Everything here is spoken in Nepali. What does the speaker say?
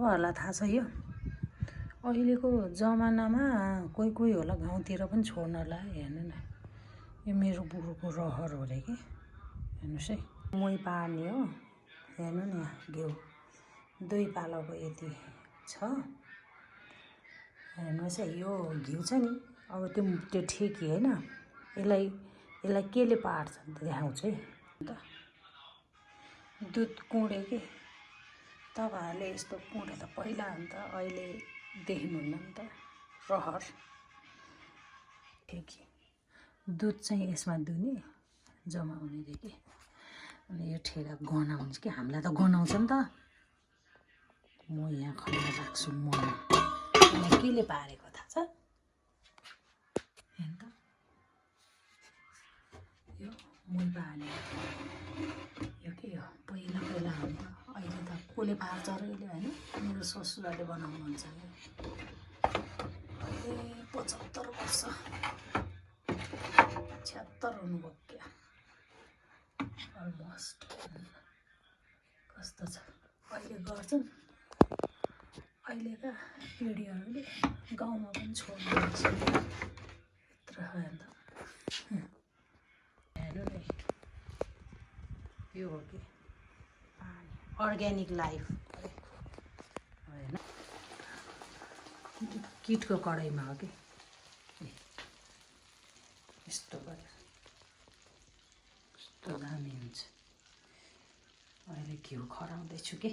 उहाँहरूलाई थाहा छ यो अहिलेको जमानामा कोही कोही होला गाउँतिर पनि छोड्नलाई हेर्नु न यो मेरो बुढोको रहर हो अरे कि हेर्नुहोस् है मही पार्ने हो हेर्नु नि यहाँ घिउ 2 पालोको यति छ हेर्नुहोस् है यो घिउ छ नि अब त्यो ठेकी होइन यसलाई केले पार्छ देखाउँछु है अन्त दुध कुँडे के तपाईँहरूले यस्तो कुँडे त पहिला अन्त अहिले देख्नुहुन्न नि त रहर ठेकी दुध चाहिँ यसमा दुने जम्मा हुने रे कि अनि यो ठेगा गनाउँछ कि हामीलाई त गनाउँछ नि त म यहाँ खडेर राख्छु म केले पारेको थाहा छ हेर्नु त यो मही पार्ने यो के हो पहिला पहिला हाम्रो अहिले त कसले पार्छ र यसले होइन मेरो ससुराले बनाउनुहुन्छ यो अहिले 75 वर्ष 76 हुनुभयो क्या अलमोस्ट कस्तो छ अहिले गर्छन् अहिलेका पिँढीहरूले गाउँमा पनि छोड्नुहुन्छ यत्रो अन्त हेर्नु नि यो हो कि अर्ग्यानिक लाइफ होइन किटको कडाइमा हो कि यस्तो गरेर कस्तो दामी हुन्छ अहिले घिउ खराउँदैछु कि